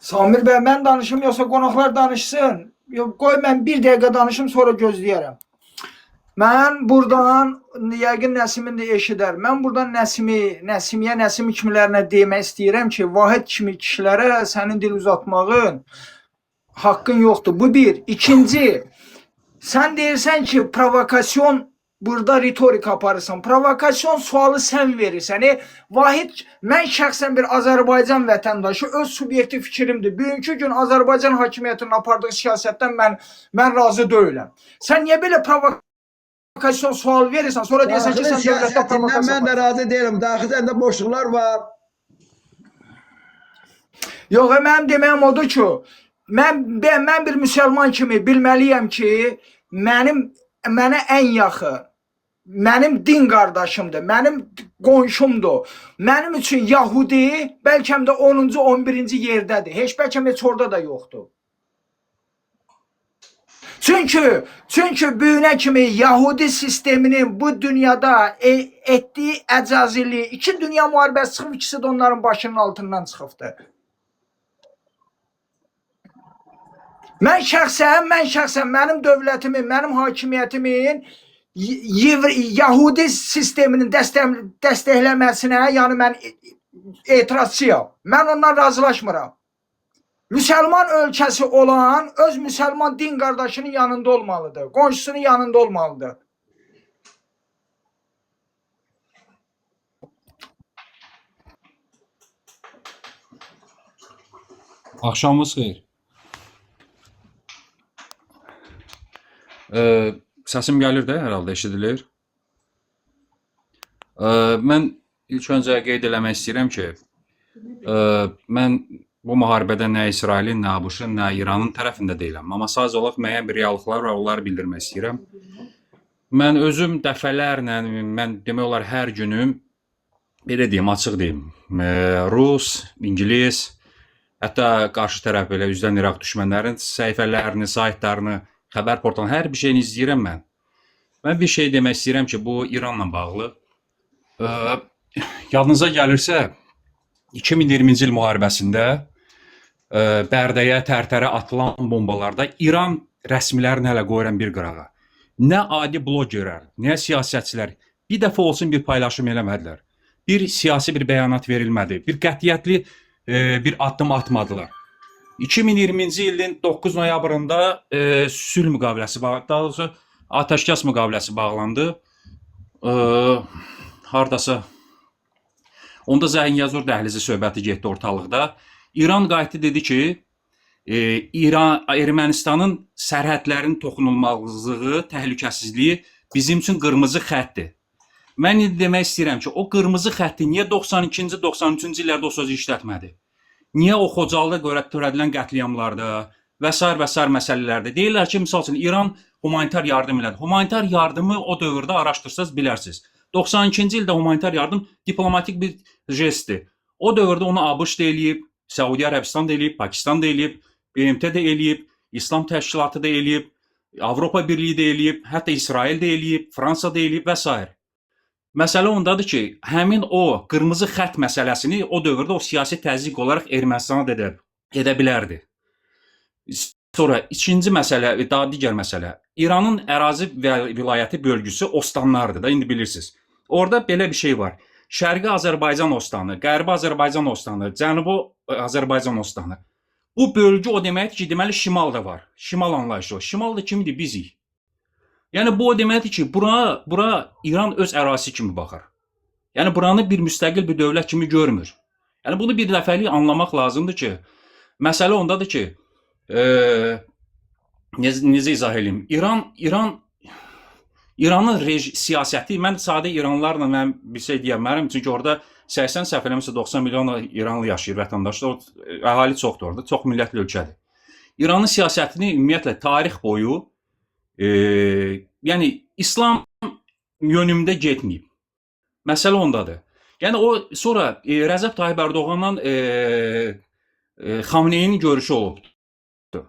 Samir bəy, mən danışım yoxsa qonaqlar danışsın? Yox, qoy mən bir dəqiqə danışım, sonra gözləyərəm. Mən buradan yəqin Nəsimin də eşidər. Mən buradan Nəsimi, Nəsimiyə, Nəsimi kimilərinə demək istəyirəm ki, Vahid kimi kişilərə sənin dil uzatmağın haqqın yoxdur. Bu bir. İkinci, sən deyirsən ki, provokasyon burada ritorika aparırsan. Provokasyon sualı sən verirsən. Vahid, mən şəxsən bir Azərbaycan vətəndaşı, öz subyektiv fikrimdir. Bugünkü gün Azərbaycan hakimiyyətinin apardığı siyasətdən mən razı deyiləm. Sən niyə belə provokasyon sual verirsən, sonra deyirsən ki, Daxili sən dövlətdə siyasətindən provokasiya mən də aparırsan. razı deyiləm. Daxildə boşluqlar var. Yox, mənim deməyim odur ki, mən bir müsəlman kimi bilməliyəm ki, mənə ən yaxın mənim din qardaşımdır, mənim qonşumdur. Mənim üçün Yahudi bəlkə də 10-cu, 11-ci yerdədir. Heç bəlkə heç orada da yoxdur. Çünki büyünə kimi Yahudi sisteminin bu dünyada etdiyi əcaziliyi, iki dünya müharibəsi çıxıb, ikisi də onların başının altından çıxıbdır. Mən şəxsən mənim dövlətimin, mənim hakimiyyətimin Yahudi sisteminin dəstəkləməsinə, yəni mən etirazçıyam. Mən ondan razılaşmıram. Müsəlman ölkəsi olan öz müsəlman din qardaşının yanında olmalıdır. Qonşusunun yanında olmalıdır. Axşamınız xeyir. Səsim gəlir də, hər halda eşidilir. Mən ilk öncə qeyd eləmək istəyirəm ki, mən bu müharibədə nə İsrailin, nə ABŞ-ın, nə İranın tərəfində deyiləm. Amma sadəcə olaraq müəyyən bir reallıqlar var, onları bildirmək istəyirəm. Mən özüm dəfələrlə, mən demək olar hər günüm, belə deyim, açıq deyim, rus, ingilis, hətta qarşı tərəf belə üzdən İraq düşmənlərin səhifələrini, saytlarını, xəbər portalını, hər bir şeyini izləyirəm mən. Mən bir şey demək istəyirəm ki, bu İranla bağlı. Yadınıza gəlirsə, 2020-ci il müharibəsində Bərdəyə, Tərtərə atılan bombalarda İran rəsmilərini hələ qoyuram bir qırağa. Nə adi blogerlər, nə siyasətçilər bir dəfə olsun bir paylaşım eləmədilər. Bir siyasi bir bəyanat verilmədi. Bir qətiyyətli bir addım atmadılar. 2020-ci ilin 9 noyabrında sülh müqaviləsi, daha doğrusu atəşkəs müqaviləsi bağlandı. Hardasa onda Zəngəzur dəhlizi söhbəti getdi ortalıqda. İran qayıtdı dedi ki, İran Ermənistanın sərhədlərinin toxunulmazlığı, təhlükəsizliyi bizim üçün qırmızı xəttdir. Mən indi demək istəyirəm ki, o qırmızı xətti niyə 92-ci, 93-cü illərdə o sözü işlətmədi? Niyə o Xocalıda görə törədilən qətliamlarda və sair və sair məsələlərdə deyirlər ki, misal üçün İran humanitar yardım elədi. Humanitar yardımı o dövrdə araşdırsaz bilərsiniz. 92-ci ildə humanitar yardım diplomatik bir jestdir. O dövrdə onu ABŞ da eləyib, Səudiyyə Ərəbistan da eləyib, Pakistan da eləyib, BMT də eləyib, İslam Təşkilatı da eləyib, Avropa Birliyi də eləyib, hətta İsrail də eləyib, Fransa da eləyib və sair. Məsələ ondadır ki, həmin o qırmızı xətt məsələsini o dövrdə o siyasi təzyiq olaraq Ermənistana da edə bilərdi. Sonra ikinci məsələ, daha digər məsələ, İranın ərazi və vilayəti bölgüsü ostanlardır da, indi bilirsiniz. Orada belə bir şey var. Şərqi Azərbaycan ostanı, Qərbi Azərbaycan ostanı, Cənubi Azərbaycan ostanı. Bu bölgü o deməkdir ki, deməli şimal da var. Şimal anlayışı o. Şimal da kimdir? Bizik. Yəni bu o deməkdir ki, bura İran öz ərazisi kimi baxır. Yəni buranı bir müstəqil bir dövlət kimi görmür. Yəni bunu bir dəfəlik anlamaq lazımdır ki, məsələ ondadır ki, necə izah eləyim? İranın siyasəti, mən sadə İranlılarla mən bir şey deyə bilmərəm, çünki orada 80 səhv eləmirəmsə 90 milyon İranlı yaşayır vətəndaşlar. O, əhali çoxdur orada, çox millətli ölkədir. İranın siyasətini ümumiyyətlə tarix boyu yəni İslam yönümdə getməyib. Məsələ ondadır. Yəni o sonra Rəcəb Tayyib Ərdoğanla Xamneyinin görüşü olubdu.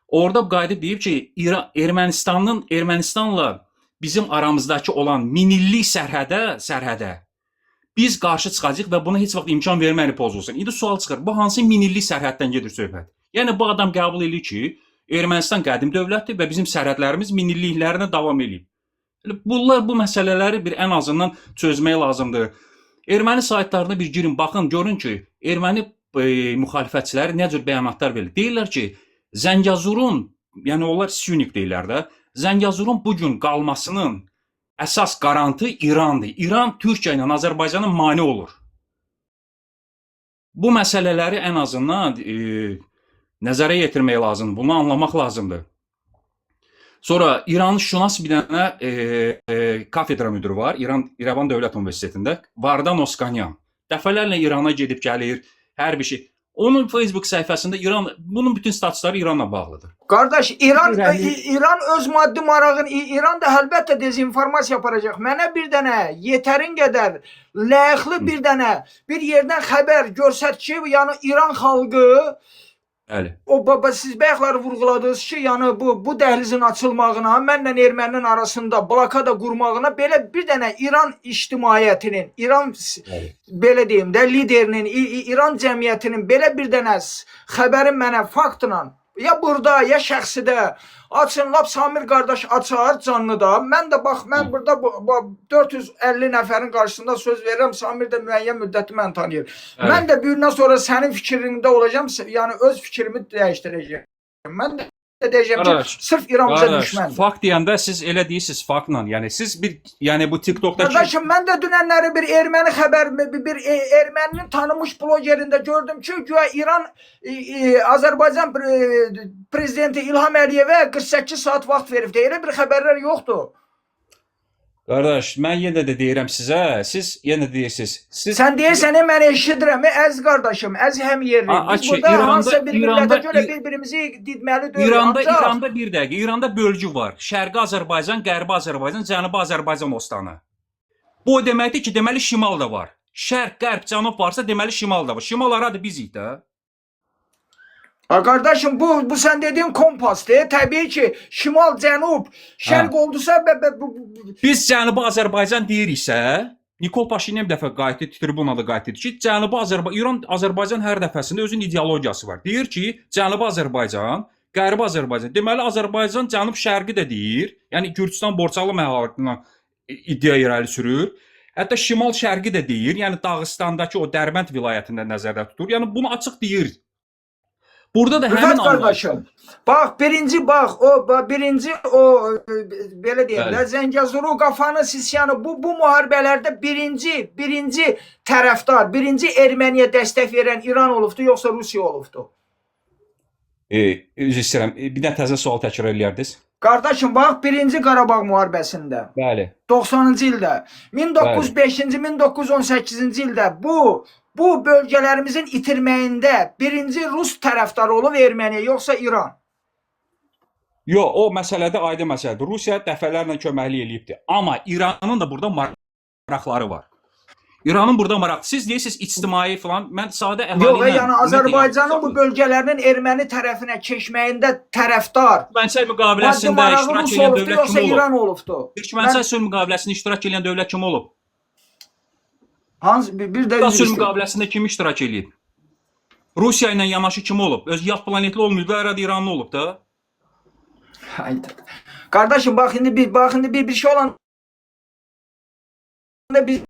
Orada qayıdıb deyib ki, Ermənistanla bizim aramızdakı olan minillik sərhədə Biz qarşı çıxacağıq və buna heç vaxt imkan vermərik pozulsun. İndi sual çıxır. Bu hansı minillik sərhəddən gedir söhbət? Yəni bu adam qəbul eləyir ki, Ermənistan qədim dövlətdir və bizim sərhədlərimiz minilliklərinə davam eləyib. Yəni bunlar bu məsələləri bir ən azından çözmək lazımdır. Erməni saytlarına bir girin, baxın, görün ki, erməni müxalifətçiləri nə cür bəyanatlar verir. Deyirlər ki, Zəngəzurun, yəni onlar Sünik deyirlər də, Zəngəzurun bu gün qalmasının əsas qarantı İrandır. İran Türkiyə ilə Azərbaycana mane olur. Bu məsələləri ən azından nəzərə yetirmək lazımdır. Bunu anlamaq lazımdır. Sonra İranşünas bir dənə kafedra müdiri var. İran İrəvan Dövlət Universitetində. Vardan Oskanyan. Dəfələrlə İrana gedib gəlir, hər bir şey. Onun Facebook səhifəsində İran bunun bütün statusları İranla bağlıdır. Qardaş, İran İrəli- İran öz maddi marağını İran da əlbəttə dezinformasiya aparacaq. Mənə bir dənə yetərin qədər layiqli bir dənə bir yerdən xəbər görsət ki, yəni İran xalqı Bəli. o baba siz bayaqları vurğuladınız ki, yəni bu dəhlizin açılmağına, mənlə erməninin arasında blokada qurmağına belə bir dənə İran ictimaiyyətinin, İran Bəli. belə deyim də liderinin, İran cəmiyyətinin belə bir dənə xəbərin mənə faktla ya burada, ya şəxsidə açın, lap Samir qardaş açar canlıda. Mən də bax, mən Hı. burada bu 450 nəfərin qarşısında söz verirəm. Samir də müəyyən müddəti məni tanıyır. Bəli. Mən də bu gündən sonra sənin fikrində olacağam, yəni öz fikrimi dəyişdirəcəyəm. Mən də deyəcəyəm ki, Qardaş, sırf İran bizə Qardaş, düşməndir. fakt deyəndə siz elə deyirsiniz faktla. Yəni siz bir yəni bu TikTokdakı Qardaşım mən də dünənləri bir erməni xəbər bir erməninin tanınmış blogerində gördüm ki, güya İran Azərbaycan prezidenti İlham Əliyevə 48 saat vaxt veribdi. Elə bir xəbərlər yoxdur. Qardaş, mən yenə də deyirəm sizə, siz yenə deyirsiniz. Siz Sən deyirsən, mən eşidirəm, əziz qardaşım, əziz həmyerlim. A, Biz ki, burada İranda hansısa bir millətə İranda görə bir-birimizi didməli deyilik. İranda Ancaq İranda bir dəqiqə, İranda bölgü var. Şərqi Azərbaycan, Qərbi Azərbaycan, Cənubi Azərbaycan ostanı. Bu o deməkdir ki, deməli şimal da var. Şərq, qərb, cənub varsa deməli şimal da var. Şimal haradır bizik də. Ha, qardaşım bu sən dediyin kompasdır. Təbii ki, şimal, cənub, Hə. şərq oldusa Biz Cənubi Azərbaycan deyiriksə, Nikol Paşinyan bir dəfə qayıtdı, tribunada qayıtdı ki, Cənubi Azərbaycan, İran Azərbaycan hər dəfəsində özünün ideologiyası var. Deyir ki, Cənubi Azərbaycan, Qərbi Azərbaycan. Deməli Azərbaycan cənub-şərqi də deyir. Yəni Gürcüstan Borçalı məhəlləsindən iddia irəli sürür. Hətta şimal-şərqi də deyir. Yəni Dağıstandakı o Dərbənd vilayətində nəzərdə tutur. Yəni bunu açıq deyir. Burada da həmin Rüfət anlayış. qardaşım, bax birinci bax o birinci o belə deyim də Bəli. Zəngəzuru qafanı sisyanı bu müharibələrdə birinci tərəfdar, birinci erməniyə dəstək verən İran olubdu, yoxsa Rusiya olubdu? Üzr istəyirəm. Bir də təzə sual təkrar eləyərdiniz. Qardaşım bax birinci Qarabağ müharibəsində Bəli. 90-cı ildə, 1905-ci, 1918-ci ildə bu bölgələrimizin itirməyində birinci Rus tərəfdarı olub erməni, yoxsa İran? Yox, o məsələdə aydın məsələdir. Rusiya dəfələrlə köməklik eləyibdi. Amma İranın da burada maraqları var. İranın burada maraq. Siz deyirsiniz ictimai falan. Mən sadə əhali Yox, ilə yəni ümumiyyətlə Azərbaycanın bu yanlış bölgələrinin erməni tərəfinə keçməyində tərəfdar Türkmənçay maddi müqaviləsində marağı iştirak Rus edən olubdu, dövlət yoxsa kim olub? İran olubdu? Türkmənçay sülh müqaviləsində iştirak edən dövlət kim olub? Hansı bir də Şuşa üzr sülh istəyirəm. müqaviləsində kim iştirak eləyib? Rusiya ilə yanaşı kim olub? Öz yad planetli olmayıb, da, İranlı olub da. Hayda. Qardaşım bax indi bir şey olanda biz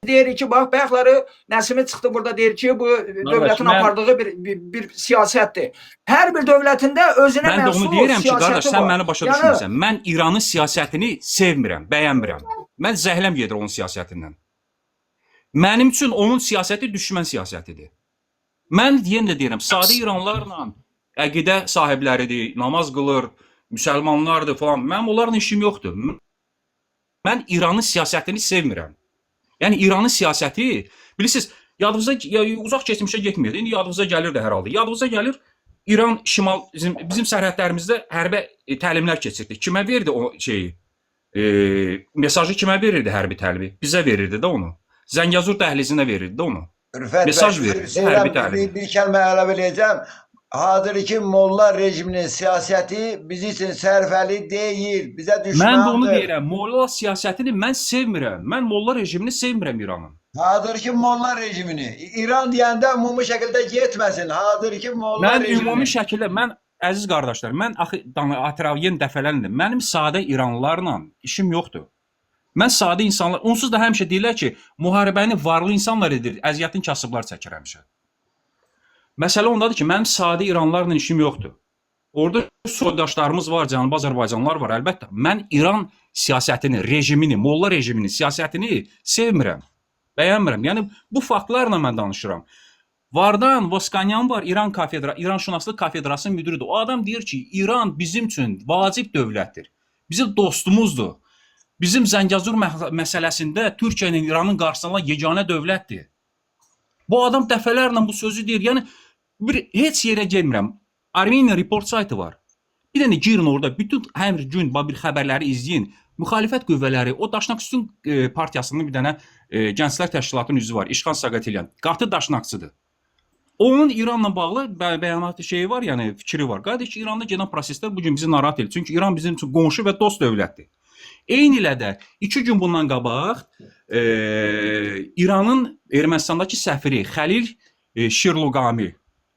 deyirik ki, bax bayaqları Nəsimi çıxdı burada deyir ki, bu dövlətin mən- apardığı bir siyasətdir. Hər bir dövlətində özünə Mən də onu məxsus deyirəm ki, qardaş, siyasəti sən var. məni başa Yəni düşmürsən. Mən İranın siyasətini sevmirəm, bəyənmirəm. Mən zəhləm gedir onun siyasətindən. Mənim üçün onun siyasəti düşmən siyasətidir. Mən yenə də deyirəm, sadə İranlarla əqidə sahibləridir, namaz qılır, müsəlmanlardır falan. Mənim onlarla işim yoxdur. Mən İranın siyasətini sevmirəm. Yəni İranın siyasəti, bilirsiniz, yadınıza ya, uzaq keçmişə getmir. İndi yadınıza gəlir də hər halda. Yadınıza gəlir İran şimal bizim sərhədlərimizdə hərbi təlimlər keçirdi. Kimə verdi o şeyi? Mesajı kimə verirdi hərbi təlimi? Bizə verirdi də onu. Zəngəzur dəhlizinə verirdi də onu. Rüfət Mesaj bəy, verir, üzr istəyirəm, hərbi təlim. bir kəlmə əlavə eləyəcəm. Hazırki molla rejiminin siyasəti bizi üçün sərfəli deyil, bizə Mən də onu düşməndir. deyirəm. Molla siyasətini mən sevmirəm. Mən molla rejimini sevmirəm İranın. Hazırki molla rejimini. İran deyəndə ümumi şəkildə getməsin. Hazırki molla Mən rejimini. ümumi şəkildə mən əziz qardaşlar, mən axı ətraf yenə dəfələrlə mənim sadə İranlılarla işim yoxdur. Mən sadə insanlar, onsuz da həmişə deyirlər ki, müharibəni varlı insanlar edir, əziyyətin kasıblar çəkir həmişə. Məsələ ondadır ki, mənim sadə İranlılarla işim yoxdur. Orada soydaşlarımız var, Cənubi Azərbaycanlılar var əlbəttə. Mən İran siyasətini, rejimini, molla rejimini, siyasətini sevmirəm, bəyənmirəm. Yəni bu faktlarla mən danışıram. Vardan Voskanyan var, İran kafedra, İranşünaslıq kafedrasının müdiridir. O adam deyir ki, İran bizim üçün vacib dövlətdir. Bizim dostumuzdur. Bizim Zəngəzur məsələsində Türkiyə ilə İranın qarşısında olan yeganə dövlətdir. Bu adam dəfələrlə bu sözü deyir. Yəni bir heç yerə getmirəm. Armenian Report saytı var. Bir dənə girin orada bütün hər gün bir xəbərləri izləyin. Müxalifət qüvvələri, o Daşnaksutyun partiyasının bir dənə Gənclər Təşkilatının üzvü var. İşxan Saqatelyan. Qatı daşnakçıdır. Onun İranla bağlı bəyanatı şeyi var, yəni fikri var. Qardaş ki, İranda gedən proseslər bu gün bizi narahat edir. Çünki İran bizim üçün qonşu və dost dövlətdir. Eyni ilə də 2 gün bundan qabaq İranın Ermənistandakı səfiri Xəlil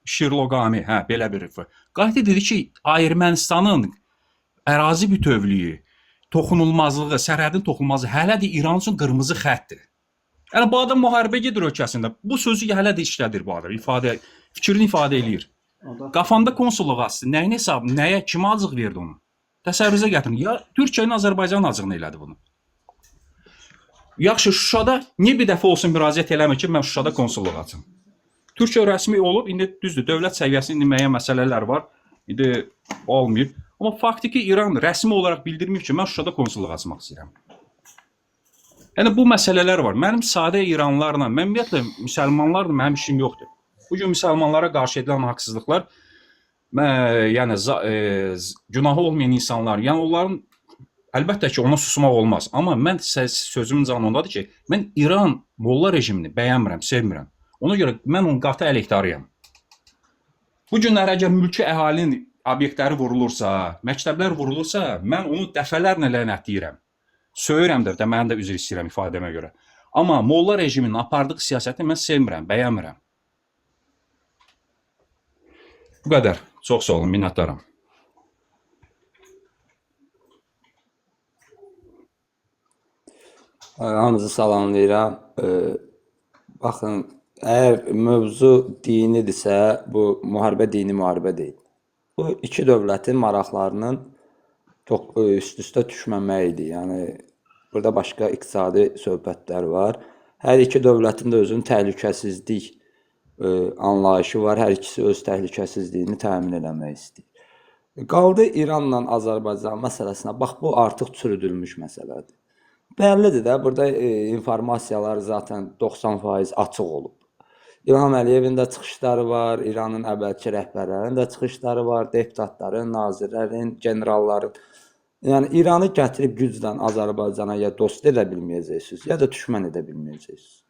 Şirloqami, hə, belə bir qayıtdı dedi ki, Ermənistanın ərazi bütövlüyü, toxunulmazlığı, sərhədin toxunulmazlığı hələ də İran üçün qırmızı xəttdir. Yəni bu adam müharibə gedir ölkəsində. Bu sözü hələ də işlədir bu adam, ifadə fikrini ifadə eləyir. Qafanda konsulluq açdı. Nəyin hesabı, nəyə, kimə acıq verdi onu? Təsəvvürünüzə gətirin. Ya Türkiyə ilə Azərbaycan acığını elədi bunu. Yaxşı, Şuşada niyə bir dəfə olsun müraciət eləmir ki, mən Şuşada konsulluq açım? Türkiyə rəsmi olub, indi düzdür, dövlət səviyyəsində indi müəyyən məsələlər var. İndi olmayıb. Amma faktiki İran rəsmi olaraq bildirməyib ki, mən Şuşada konsulluq açmaq istəyirəm. Yəni bu məsələlər var. Mənim sadə İranlılarla, mən ümumiyyətlə müsəlmanlarla mənim işim yoxdur. Bu gün müsəlmanlara qarşı edilən haqsızlıqlar yəni günahı olmayan insanlar, yəni onların əlbəttə ki, ona susmaq olmaz. Amma mən sözümün canı ondadır ki, mən İran molla rejimini bəyənmirəm, sevmirəm. Ona görə mən onun qatı əleyhdarıyam. Bu günlər əgər mülki əhalinin obyektləri vurulursa, məktəblər vurulursa, mən onu dəfələrlə lənətləyirəm. Söyürəm də, mən də üzr istəyirəm ifadəmə görə. Amma molla rejiminin apardığı siyasəti mən sevmirəm, bəyənmirəm. Bu qədər. Çox sağ olun, minnətdaram. Hamınızı salamlayıram. Baxın, əgər mövzu dinidirsə, bu müharibə dini müharibə deyil. Bu iki dövlətin maraqlarının çox üst-üstə düşməməyi idi. Yəni burada başqa iqtisadi söhbətlər var. Hər iki dövlətin də özünün təhlükəsizlik anlayışı var. Hər ikisi öz təhlükəsizliyini təmin eləmək istəyir. Qaldı İranla Azərbaycan məsələsinə. Bax bu artıq çürüdülmüş məsələdir. Bəllidir də, burada informasiyalar zaten 90% açıq olub. İlham Əliyevin də çıxışları var, İranın əvvəlki rəhbərlərinin də çıxışları var, deputatların, nazirlərin, generalların. Yəni İranı gətirib güclə Azərbaycana ya dost edə bilməyəcəksiniz, ya da düşmən edə bilməyəcəksiniz.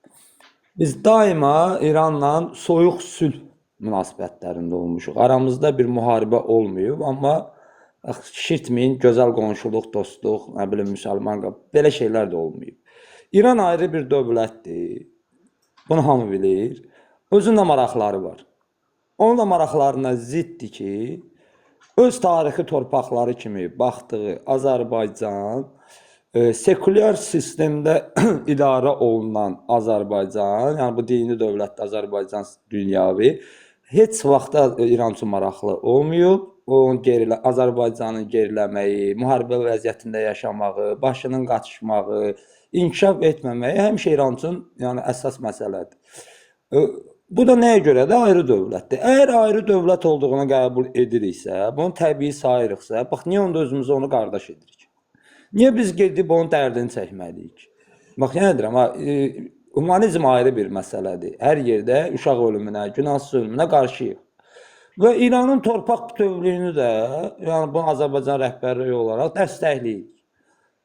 Biz daima İranla soyuq sülh münasibətlərində olmuşuq. Aramızda bir müharibə olmayıb, amma şişirtməyin, gözəl qonşuluq, dostluq, nə bilim, müsəlman belə şeylər də olmayıb. İran ayrı bir dövlətdir. Bunu hamı bilir. Özünün də maraqları var. Onun da maraqlarına ziddir ki, öz tarixi torpaqları kimi baxdığı Azərbaycan sekulyar sistemdə idarə olunan Azərbaycan, yəni bu dini dövlətdə Azərbaycan dünyavi heç vaxtda İran üçün maraqlı olmayıb. Onun Azərbaycanın geriləməyi, müharibə vəziyyətində yaşamağı, başının qaçışmağı, inkişaf etməməyi həmişə İran üçün yəni əsas məsələdir. Bu da nəyə görədir? Ayrı dövlətdir. Əgər ayrı dövlət olduğunu qəbul ediriksə, bunu təbii sayırıqsa, bax niyə onda özümüzə onu qardaş edirik? Niyə biz gedib onun dərdini çəkməliyik? Bax yenə deyirəm, humanizm ayrı bir məsələdir. Hər yerdə uşaq ölümünə, günahsız ölümünə qarşıyıq. Və İranın torpaq bütövlüyünü də, yəni bunu Azərbaycan rəhbərliyi olaraq dəstəkləyirik.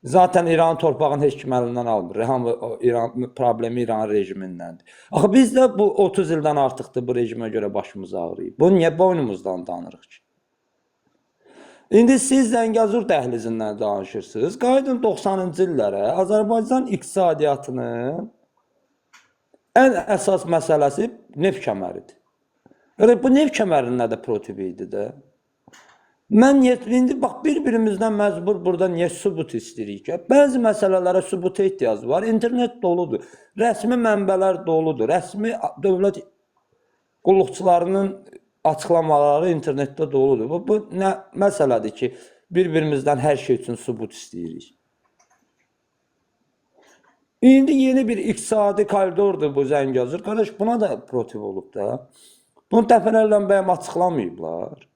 Zaten İranın torpağını heç kim əlindən almır. Hamı İran problemi İran rejimindəndir. Axı biz də bu 30 ildən artıqdır bu rejimə görə başımız ağrıyır. Bunu niyə boynumuzdan danırıq ki? İndi siz Zəngəzur dəhlizindən danışırsınız. Qayıdın 90-cı illərə. Azərbaycan iqtisadiyyatının Ən əsas məsələsi neft kəməridir. Görə bu neft kəmərinin də protivi idi də. Mən indi bax bir-birimizdən məcbur burada niyə sübut istəyirik ki? Bəzi məsələlərə sübuta ehtiyac var. İnternet doludur. Rəsmi mənbələr doludur. Rəsmi dövlət qulluqçularının açıqlamaları internetdə doludur. Bu nə məsələdir ki, bir-birimizdən hər şey üçün sübut istəyirik. İndi yeni bir iqtisadi koridordur bu Zəngəzur. Qardaş, buna da protiv olub da. Bunu dəfələrlə bəyəm açıqlamayıblar.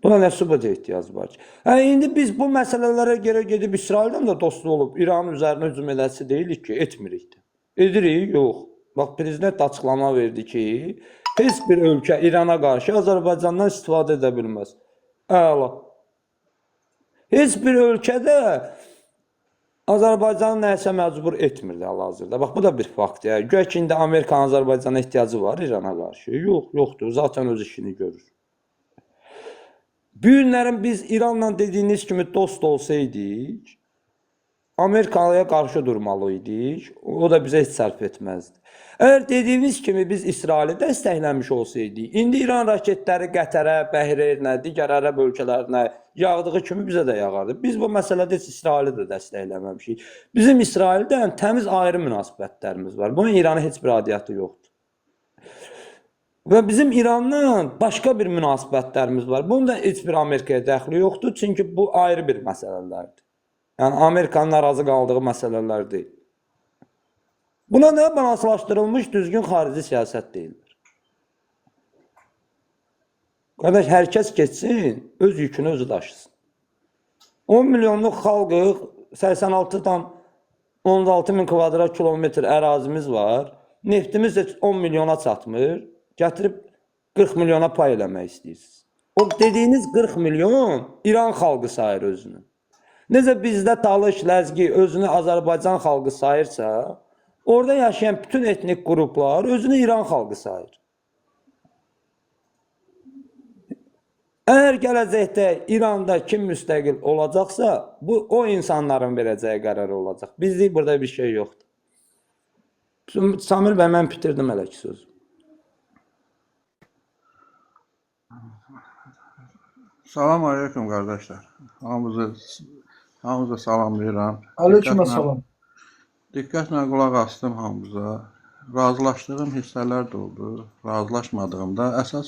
Buna nə sübuta ehtiyac var ki? Hə, indi biz bu məsələlərə görə gedib İsraildən də dost olub İranın üzərinə hücum eləsi deyilik ki, etmirik də. Edirik? Yox. Bax, prezident açıqlama verdi ki, heç bir ölkə İrana qarşı Azərbaycandan istifadə edə bilməz. Əla. Heç bir ölkədə Azərbaycanı nəyisə məcbur etmir hal-hazırda. Bax, bu da bir faktdır. Yəni, güya ki, indi Amerikanın Azərbaycana ehtiyacı var İrana qarşı. Yox, yoxdur. Zaten öz işini görür. Bu günlərin biz İranla dediyiniz kimi dost olsaydık, Amerikaya qarşı durmalı idik. O da bizə heç sərf etməzdi. Əgər dediyimiz kimi biz İsraili dəstəkləmiş olsaydık, indi İran raketləri Qətərə, Bəhreynə, digər ərəb ölkələrinə yağdığı kimi bizə də yağardı. Biz bu məsələdə heç İsraili də dəstəkləməmişik. Bizim İsraildən təmiz ayrı münasibətlərimiz var. Bunun İrana heç bir adiyyatı yoxdur. Və bizim İranla başqa bir münasibətlərimiz var. Bunun da heç bir Amerikaya dəxli yoxdur, çünki bu ayrı bir məsələlərdir. Yəni Amerikanın narazı qaldığı məsələlər deyil. Buna da balanslaşdırılmış düzgün xarici siyasət deyilir. Qardaş, hər kəs getsin, öz yükünü özü daşısın. 10 milyonluq xalqıq, 86,16 min kvadrat kilometr ərazimiz var. Neftimiz heç 10 milyona çatmır. Gətirib 40 milyona pay eləmək istəyirsiniz. O dediyiniz 40 milyon İran xalqı sayır özünü. Necə bizdə Talış, Ləzgi özünü Azərbaycan xalqı sayırsa, orada yaşayan bütün etnik qruplar özünü İran xalqı sayır. Əgər gələcəkdə İranda kim müstəqil olacaqsa, bu o insanların verəcəyi qərar olacaq. Bizlik burada bir şey yoxdur. Samir bəy, mən bitirdim hələ ki sözü. Salam aleyküm qardaşlar. Hamınızı salamlayıram. Aleyküm salam. Diqqətlə qulaq astım hamınıza. Razılaşdığım hissələr də oldu, razılaşmadığım da. Əsas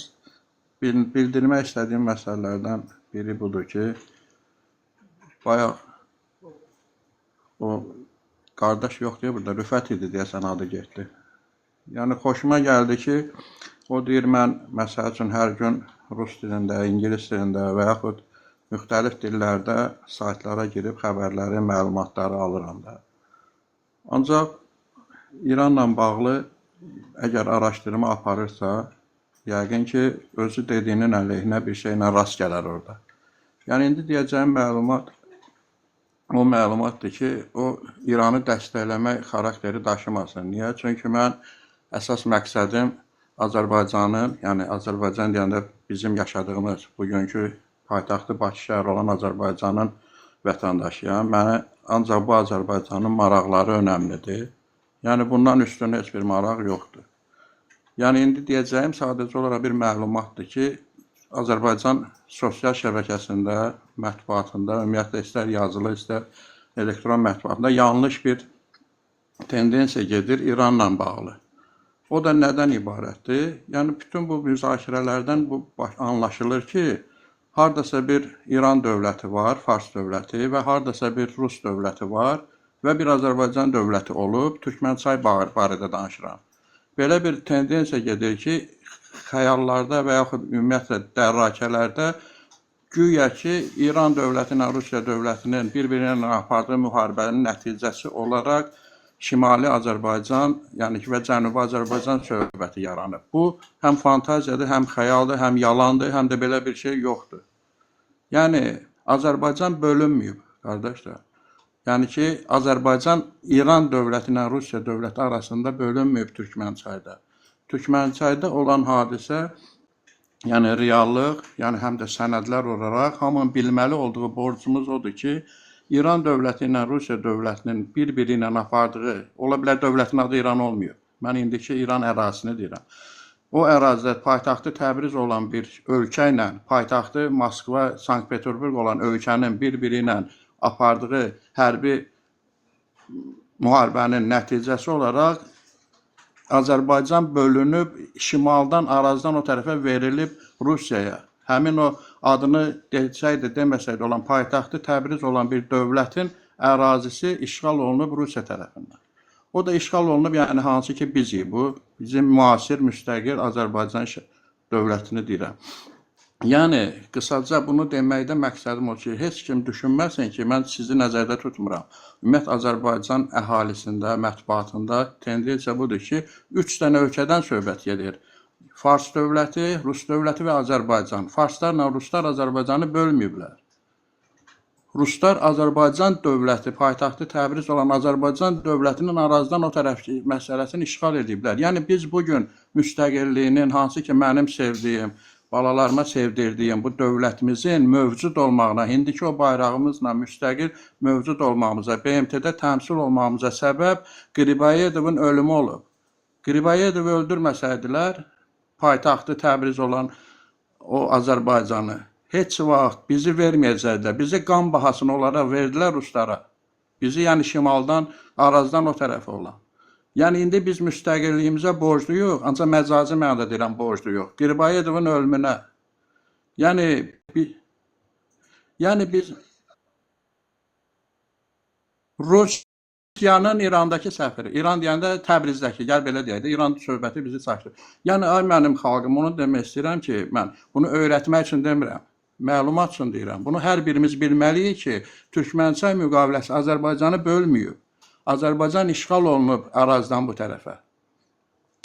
bildirmək istədiyim məsələlərdən biri budur ki, bayaq o qardaş yox deyə burada, Rüfət idi deyəsən adı getdi. Yəni xoşuma gəldi ki, o deyir mən məsəl üçün hər gün rus dilində, ingilis dilində və yaxud müxtəlif dillərdə saytlara girib xəbərləri, məlumatları alıram da. Ancaq İranla bağlı əgər araşdırma aparırsa, yəqin ki, özü dediyinin əleyhinə bir şeylə rast gələr orada. Yəni indi deyəcəyim məlumat o məlumatdır ki, o İranı dəstəkləmək xarakteri daşımasın. Niyə? Çünki mən əsas məqsədim Azərbaycanın, yəni Azərbaycan deyəndə bizim yaşadığımız bugünkü paytaxtı Bakı şəhəri olan Azərbaycanın vətəndaşıyam. Mənə ancaq bu Azərbaycanın maraqları önəmlidir. Yəni bundan üstün heç bir maraq yoxdur. Yəni indi deyəcəyim sadəcə olaraq bir məlumatdır ki, Azərbaycan sosial şəbəkəsində, mətbuatında, ümumiyyətlə istər yazılı, istər elektron mətbuatında yanlış bir tendensiya gedir İranla bağlı. O da nədən ibarətdir? Yəni bütün bu müzakirələrdən bu anlaşılır ki, hardasa bir İran dövləti var, Fars dövləti və hardasa bir Rus dövləti var və bir Azərbaycan dövləti olub, Türkmənçay barədə danışıram. Belə bir tendensiya gedir ki, xəyallarda və yaxud ümumiyyətlə dərrakələrdə güya ki, İran dövləti ilə Rusiya dövlətinin bir-biri ilə apardığı müharibənin nəticəsi olaraq Şimali Azərbaycan, yəni ki, və Cənubi Azərbaycan söhbəti yaranıb. Bu həm fantaziyadır, həm xəyaldır, həm yalandır, həm də belə bir şey yoxdur. Yəni Azərbaycan bölünməyib, qardaşlar. Yəni ki, Azərbaycan İran dövləti ilə Rusiya dövləti arasında bölünməyib Türkmənçayda. Türkmənçayda olan hadisə, yəni reallıq, yəni həm də sənədlər olaraq hamının bilməli olduğu borcumuz odur ki, İran dövləti ilə Rusiya dövlətinin bir-biri ilə apardığı, ola bilər dövlətin adı İran olmayıb. Mən indiki İran ərazisini deyirəm. O ərazidə paytaxtı Təbriz olan bir ölkə ilə paytaxtı Moskva, Sankt-Peterburq olan ölkənin bir-biri ilə apardığı hərbi müharibənin nəticəsi olaraq Azərbaycan bölünüb şimaldan, Arazdan o tərəfə verilib Rusiyaya. Həmin o adını desəydi, deməsəydi olan paytaxtı Təbriz olan bir dövlətin ərazisi işğal olunub Rusiya tərəfindən. O da işğal olunub, yəni hansı ki bizik bu, bizim müasir müstəqil Azərbaycan dövlətini deyirəm. Yəni qısaca bunu deməkdə məqsədim o ki, heç kim düşünməsin ki, mən sizi nəzərdə tutmuram. Ümumiyyətlə Azərbaycan əhalisində, mətbuatında tendensiya budur ki, 3 dənə ölkədən söhbət gedir. Fars dövləti, Rus dövləti və Azərbaycan. Farslarla ruslar Azərbaycanı bölməyiblər. Ruslar Azərbaycan dövləti, paytaxtı Təbriz olan Azərbaycan dövlətinin Arazdan o tərəfki məsələsini işğal ediblər. Yəni biz bu gün müstəqilliyinin, hansı ki mənim sevdiyim, balalarıma sevdirdiyim bu dövlətimizin mövcud olmağına, indiki o bayrağımızla müstəqil mövcud olmağımıza, BMT-də təmsil olmağımıza səbəb Qribayedovun ölümü olub. Qribayedovu öldürməsəydilər, paytaxtı Təbriz olan o Azərbaycanı heç vaxt bizi verməyəcəkdilər. Bizi qan bahasına onlara verdilər ruslara. Bizi yəni şimaldan, Arazdan o tərəfə olan. Yəni indi biz müstəqilliyimizə borcluyuq, ancaq məcazi mənada deyirəm borcluyuq. Qribayedovun ölümünə. Yəni yəni biz Rusiyanın İrandakı səfiri, İran deyəndə Təbrizdəki, gəl belə deyək də, İran söhbəti bizi çaşdırır. Yəni ay mənim xalqım, onu demək istəyirəm ki, mən bunu öyrətmək üçün demirəm, məlumat üçün deyirəm. Bunu hər birimiz bilməliyik ki, Türkmənçay müqaviləsi Azərbaycanı bölməyib. Azərbaycan işğal olunub ərazidən bu tərəfə.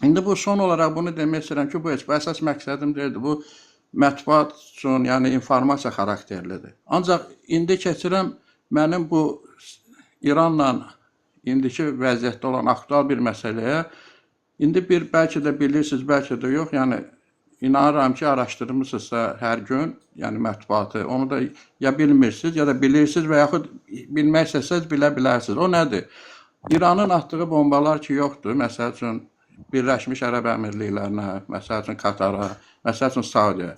İndi bu son olaraq bunu demək istəyirəm ki, bu heç bu əsas məqsədim deyildi. Bu mətbuat üçün, yəni informasiya xarakterlidir. Ancaq indi keçirəm mənim bu İranla indiki vəziyyətdə olan aktual bir məsələyə. İndi bir bəlkə də bilirsiniz, bəlkə də yox. Yəni inanıram ki, araşdırmısınızsa hər gün, yəni mətbuatı, onu da ya bilmirsiniz, ya da bilirsiniz və yaxud bilmək istəsəniz bilə bilərsiniz. O nədir? İranın atdığı bombalar ki yoxdur. Məsəl üçün Birləşmiş Ərəb Əmirliklərinə, məsəl üçün Qatara, məsəl üçün Saudiyə.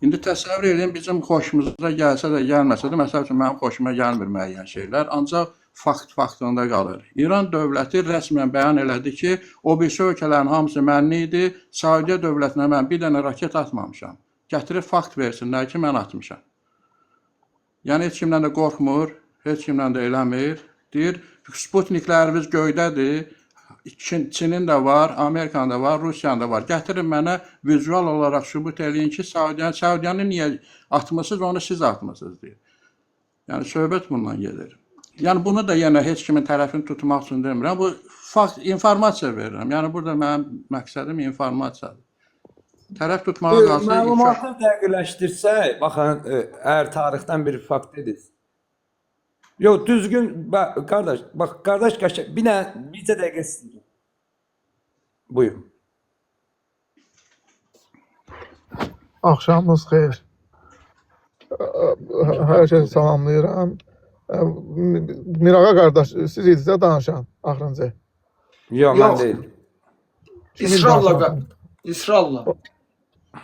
İndi təsəvvür edin, bizim xoşumuza gəlsə də, gəlməsə də, məsəl üçün mənim xoşuma gəlmir müəyyən şeylər, ancaq fakt faktında qalır. İran dövləti rəsmən bəyan elədi ki, o birisi ölkələrin hamısı mənli idi, Saudiya dövlətinə mən bir dənə raket atmamışam. Gətirib fakt versinlər ki, mən atmışam. Yəni heç kimdən də qorxmur, heç kimdən də eləmir. Deyir, Sputniklərimiz göydədir. Çinin də var, Amerikanın da var, Rusiyanın da var. Gətirin mənə vizual olaraq sübut eləyin ki, Saudiyanı niyə atmısınız, onu siz atmısınız deyir. Yəni söhbət bundan gedir. Yəni bunu da yenə heç kimin tərəfini tutmaq üçün demirəm. Bu fakt, informasiya verirəm. Yəni burada mənim məqsədim informasiyadır. Tərəf tutmağa qalsa Məlumatı dəqiqləşdirsək, baxın, əgər tarixdən bir fakt dediniz. Yox, düzgün, bax, qardaş, bax, qardaş qəşəng, bir dənə, bircə dəqiqə istəyirəm. Buyur. Axşamınız xeyir. Hər kəsi salamlayıram. Mirağa qardaş, siz idiniz də danışan axırıncı. Yox, mən Yox. deyil. Kimin İsrarla, danışan? israrla.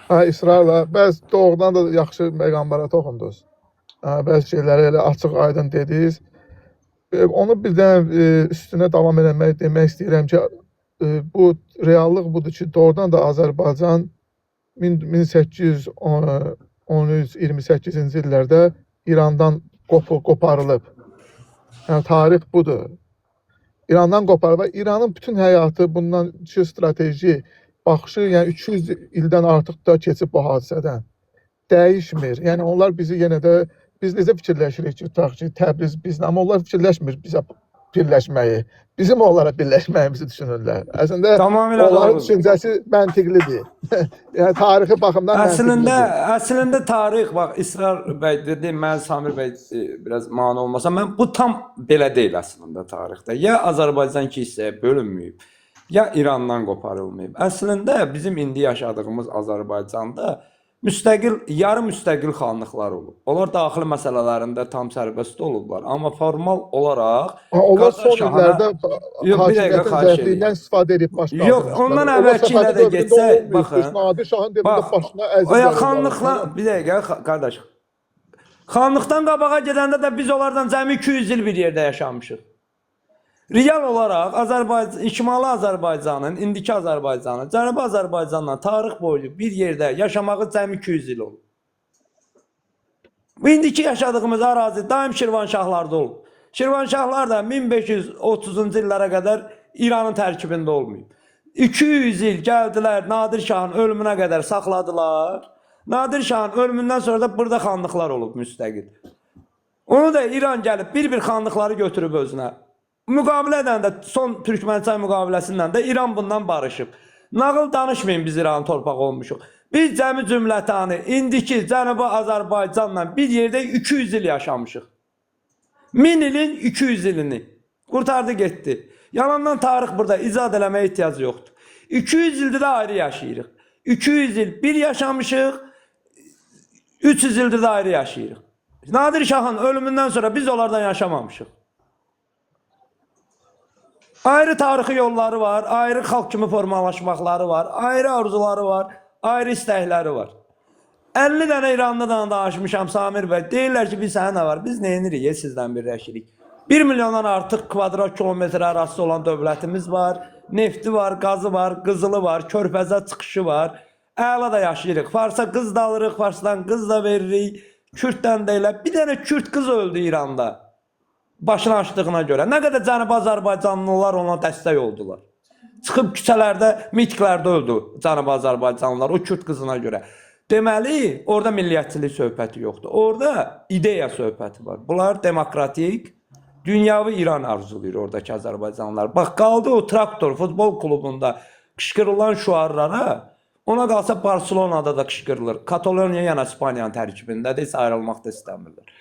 Hə, israrla. Bəs doğrudan da yaxşı peyğəmbərə toxundunuz. Hə, bəzi şeyləri elə açıq aydın dediniz. Onu bir dənə üstünə davam eləmək demək istəyirəm ki, bu reallıq budur ki, doğrudan da Azərbaycan 1813-28-ci illərdə İrandan qoparılıb. Yəni tarix budur. İrandan qoparılıb və İranın bütün həyatı bundan iki strateji baxışı, yəni 200 ildən artıq da keçib bu hadisədən. Dəyişmir. Yəni onlar bizi yenə də biz necə fikirləşirik ki, tutaq ki, Təbriz bizlə, amma onlar fikirləşmir bizə birləşməyi. Bizim onlara birləşməyimizi düşünürlər. Əslində Tamamilə onların doğrudur. düşüncəsi məntiqlidir. Yəni tarixi baxımdan Əslində, məntiqlidir. əslində tarix bax İsrar bəy dedi, mən Samir bəy biraz mane olmasa, mən bu tam belə deyil əslində tarixdə. Ya Azərbaycan iki hissəyə bölünməyib, ya İrandan qoparılmayıb. Əslində bizim indi yaşadığımız Azərbaycanda Müstəqil, yarı müstəqil xanlıqlar olub. Onlar daxili məsələlərində tam sərbəst olublar, amma formal olaraq Ha, onlar Qacar son şahına illərdə Yox, bir dəqiqə hakimiyyətin xahiş zəifliyindən eləyirəm. istifadə edib baş Yox, qaldırmışlar. ondan Onlar əvvəlki ilə Səfəvi də dövründə getsək, olmayıb. baxın. Nadir Şahın dövründə Bax, başına əzim o ya gəlib xanlıqla onların. bir dəqiqə qardaş. Xanlıqdan qabağa gedəndə də biz onlardan cəmi 200 il bir yerdə yaşamışıq. Real olaraq Azərbaycan, Şimali Azərbaycanın, indiki Azərbaycanın, Cənubi Azərbaycanla tarix boyu bir yerdə yaşamağı cəmi 200 il olub. Bu indiki yaşadığımız ərazi daim Şirvanşahlarda olub. Şirvanşahlar da 1530-cu illərə qədər İranın tərkibində olmayıb. 200 il gəldilər Nadir Şahın ölümünə qədər saxladılar. Nadir Şahın ölümündən sonra da burada xanlıqlar olub müstəqil. Onu da İran gəlib bir-bir xanlıqları götürüb özünə. Müqavilə edəndə son Türkmənçay müqaviləsindən də İran bundan barışıb. Nağıl danışmayın biz İranın torpağı olmuşuq. Biz cəmi cümlətanı indiki Cənubi Azərbaycanla bir yerdə 200 il yaşamışıq. 1000 ilin 200 ilini qurtardı getdi. Yalandan tarix burada icad eləməyə ehtiyac yoxdur. 200 ildir də ayrı yaşayırıq. 200 il bir yaşamışıq, 300 ildir də ayrı yaşayırıq. Nadir Şahın ölümündən sonra biz onlardan yaşamamışıq. Ayrı tarixi yolları var, ayrı xalq kimi formalaşmaqları var, ayrı arzuları var, ayrı istəkləri var. 50 dənə İranlıdan danışmışam Samir bəy. Deyirlər ki, biz sənə nə var? Biz nə edirik? Sizdən birləşirik. 1 milyondan artıq kvadrat kilometr ərazisi olan dövlətimiz var. Nefti var, qazı var, qızılı var, körfəzə çıxışı var. Əla da yaşayırıq. Farsa qız da alırıq, Farsdan qız da veririk. Kürddən də elə. Bir dənə Kürd qız öldü İranda. Başını açdığına görə. Nə qədər Cənubi Azərbaycanlılar ona dəstək oldular. Çıxıb küçələrdə, mitinqlərdə öldü Cənubi Azərbaycanlılar o Kürd qızına görə. Deməli, orada milliyyətçilik söhbəti yoxdur. Orada ideya söhbəti var. Bunlar demokratik, dünyavi İran arzulayır oradakı Azərbaycanlılar. Bax, qaldı o traktor futbol klubunda qışqırılan şüarlara, ona qalsa Barselonada da qışqırılır. Kataloniya yəni İspaniyanın tərkibindədir, heç ayrılmaq da istəmirlər.